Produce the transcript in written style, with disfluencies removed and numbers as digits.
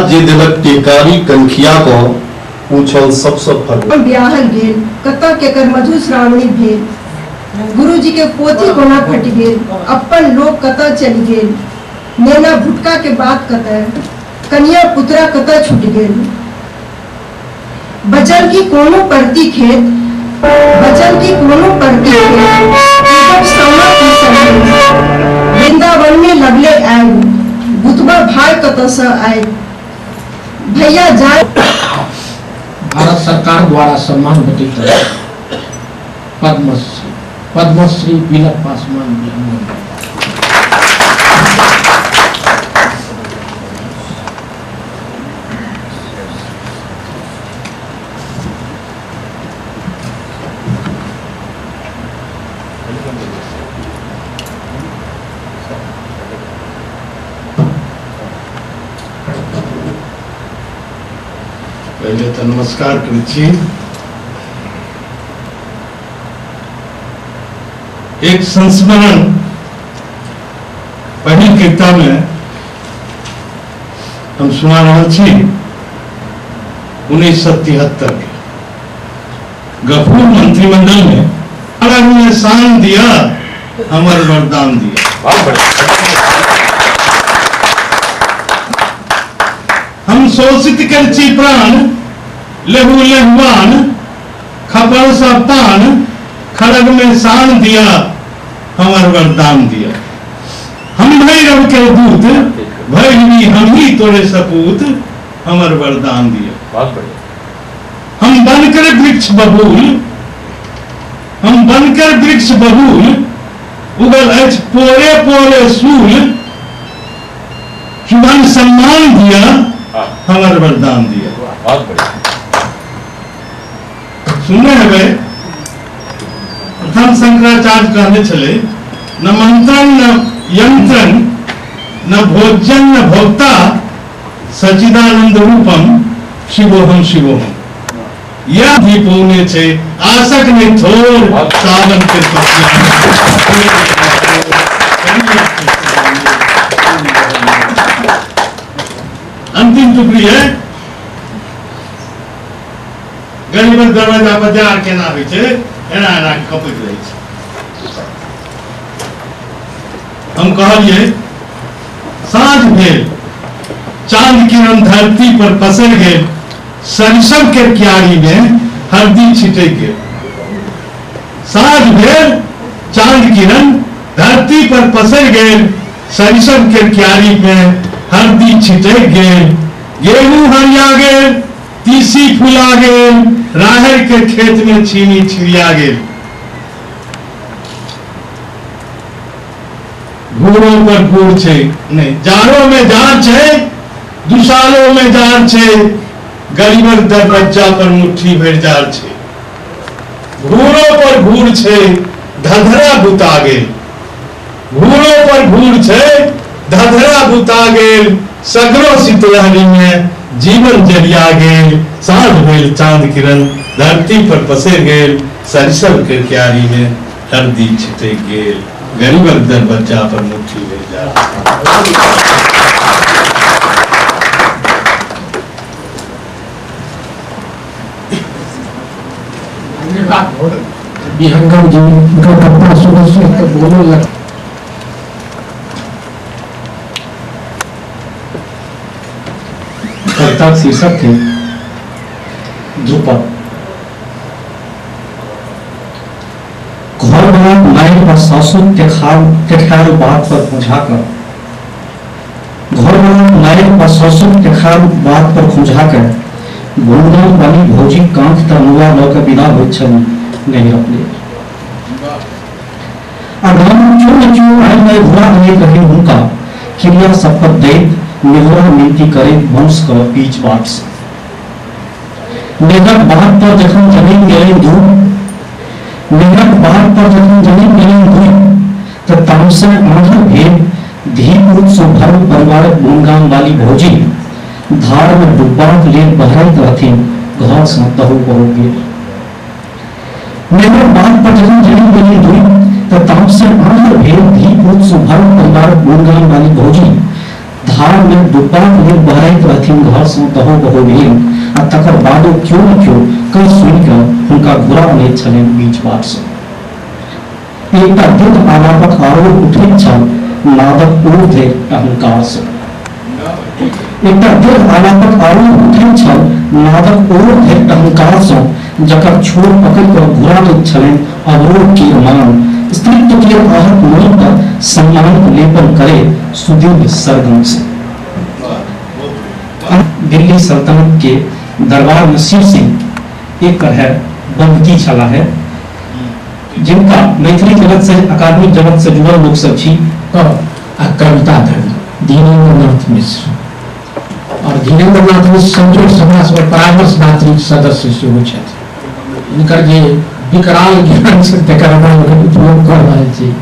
जे देलक टेकारी कंखिया को पूछल सबसे फरक। ब्याहल गेल कतऽ केकर मधुश्रावणी भेल, गुरुजी के पोथी कोना फटि गेल, अपन लोक कतऽ चलि गेल, नेना भुटका के बात कतऽ, कनिया पुतरा कतऽ छूटि गेल। बचल की कोनो परती खेत, बचल की कोनो परती खेत, सामा पीसल गेल। वृंदावन में लगले आयल, बुतबा भाई कतऽ से आयल, भैया जाए। भारत सरकार द्वारा सम्मान भेटैत अछि पद्मश्री, पद्मश्री तिलक पासवान विहंगम। पहले तो नमस्कार करै छी। एक संस्मरण पहिल कविता में हम सुना रहा छी 1973 के गफूर मंत्रिमंडल में ने शान दिया हमर वरदान दिया। हम शोषित कर छी प्राण लेहू लेहुआन, खपर सा पान, खड़ग में शान दिया हमर वरदान दिया। हम भैरव के दूत भैरवी हम ही तोरे सपूत, हमर वरदान दिया। हम बनकर वृक्ष बबूल, हम बनकर वृक्ष बबूल, उगल अछि पोरे पोरे सूल, चुभन सम्मान दिया हमर वरदान दिया। सुनने हेबै प्रथम शंकराचार्य कहने छलै, न मंत्रन न यंत्रन न भोजन न भोक्ता, सचिदानंद रूपम शिवोहम शिवोहम। यह भी पौने छे आसक नहीं थोर सावन के पतिया। अंतिम टुकड़ी है गरीबक दरवाजा पर जार केना होइ छै, एना एना कपैत रहै छै। हम कहलियै साँझ भेल, चांद किरण धरती पर पसरि गेल, सरिसब के क्यारी में हल्दी छिटक गेल। साँझ भेल, चांद किरण धरती पर पसरि गेल, सरिसब के क्यारी में हल्दी छिटक गेल। गेहूं हरिया गेल, तीसी फुला गेल, राहर के खेत में छीनी छिड़िया गेल। घूरो पर घूर छै नहीं, जाड़ों में जाड़ छै, दुसालों में जाड़ छै, गरीबक दरवज्जा पर मुट्ठी भरि जाड़ छै। घूरो पर घूर छै, धधरा बुता गेल। घूरो पर घूर छै, धधरा बुता गेल, सगरो शीतलहरी में जीवन जरिया गेल। साँझ भेल, चांद किरण धरती पर पसरि गेल, सरिसब के क्यारी में हल्दी छिटक गेल, गरीबक दरवज्जा पर मुट्ठी भरि जाड़। विहंगम जी उनका कविता सुन सुन के बोलने लग। कविता शीर्षक थे ध्रुपद। घर बना माय पर सासु तेखार बात पर खुझाकर, घर बना माय पर सासु तेखार बात पर खुझाकर, गुणगान बनी भौजी कांख तनुआ लऽ के विदा होइत छली नहीं अपने। आ गाम क्यों न क्यों आयल नहि घुरा अनैत रही हुनका क्रिया शपथ दैत निहोरा मिनती करैत वंश क बीच बाट से। मेघक बात पर जखन जमीन गेलनि धूप, मेघक बात पर जखन जमीन गेलनि धूप, तऽ तामसे आन्हर भेल धी-पूत सँ भरल परिवारक गुणगान वाली भौजी धार में डुबबाक लेल बहरैत रहथिन, घर सँ तहु बहु गेल। मेघक बात पर जखन जमीन गेलनि धूप, तऽ तामसे आन्हर भेल धी-पूत सँ भरल परिवारक गुणगान वाली भौजी धार में डुबबाक लेल बहराइत रहथिन घर सँ दहो बहो भेल आ तकर बादो क्यो ने क्यो कहि सुनि कऽ हुनका घुरा अनैत छलनि बीच बाट सँ। एकटा दीर्घ आलापक आरोह उठैत छल नादक ओर धरि टहंकार सँ। एकटा दीर्घ आलापक आरोह उठैत छल नादक ओर धरि टहंकार सँ, जकर छोर पकड़ि कऽ घुरा लैत छलनि अवरोह केर मान, स्त्रीत्व केर आहत मन पर सम्मानक लेपन करे सुदीर्घ सरगम से। दिल्ली सल्तनत के दरबार में शिव सिंह एक है बंदकी छला है, जिनका मैथिली जगत से अकादमिक जगत से जुड़ल लोग सब छी। आ कविता धरि धीरेन्द्र मिश्र और धीरेन्द्र नाथ मिश्र संजोग समाज और परामर्शदात्री सदस्य सेहो छथि। हिनकर जे विकराल ज्ञान छै तकर हमरा लोकनि उपयोग कऽ रहल छी।